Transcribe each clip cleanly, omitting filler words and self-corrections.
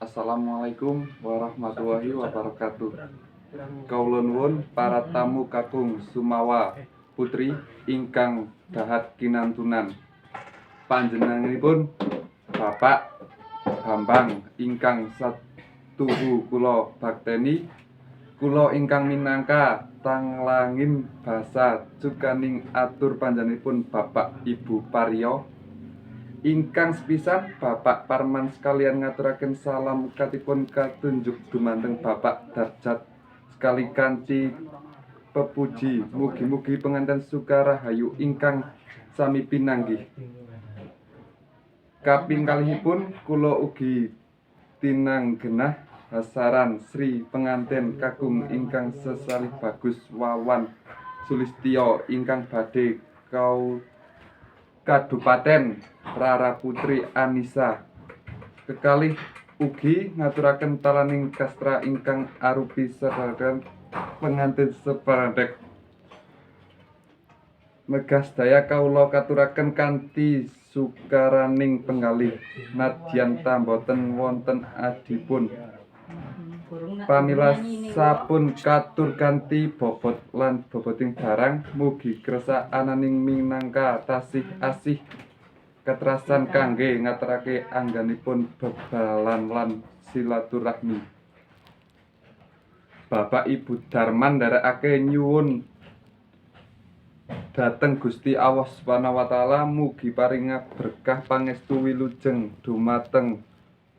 Assalamualaikum warahmatullahi wabarakatuh. Kawula nuwun para tamu kakung Sumawa putri ingkang dahat kinantunan. Panjenenganipun Bapak Bambang ingkang satuhu kula bakteni, kula ingkang minangka tanglangin basa cukaning atur panjenenganipun Bapak Ibu Paryo. Ingkang sepisan, Bapak Parman sekalian ngaturaken salam katipun katunjuk dumateng Bapak Darjat sekali kanthi pepuji mugi-mugi penganten sukarahayu ingkang sami pinanggih. Kaping kalihipun, kula ugi tinanggenah hasaran Sri penganten kakung ingkang sesalih Bagus Wawan Sulistyo ingkang badhe kau kadupaten Rara Putri Anisa. Kekalih ugi ngaturaken talaning kastra ingkang arupi sesradan pengantin separandek. Megah sedaya kawula katuraken kanthi sukaraning penggalih nadyan ta boten wonten adipun. Pamila sampun katur kanthi bobot lan boboting barang, mugi kersa ananing minangka tasih asih katrasan kangge ngaturake angganipun bebalan lan silaturahmi. Bapak Ibu Darman ndherekake nyuwun dhateng Gusti Allah Subhanahu wa taala mugi paringa berkah pangestu wilujeng dumateng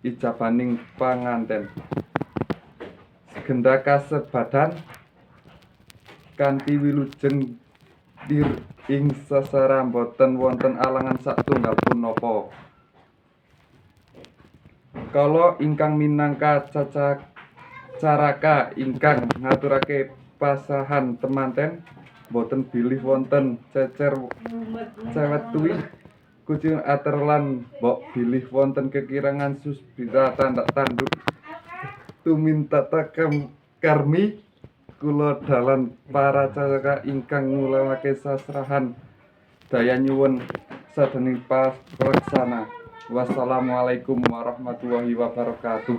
ijabaning panganten. Segenda kasebadan kanthi wilujeng lir ing sasara boten wonten alangan satunggal punapa. Kala ingkang minangka caraka ingkang ngaturake pasahan temanten boten bilih wonten cecer cewet tuwih kucing ater lan mbok bilih wonten kekirangan susbita tandak tanduk tumintata karmi kula dalan para caraka ingkang ngulawake sasrahan daya nyuwun sadaning papreksana. Wassalamualaikum warahmatullahi wabarakatuh.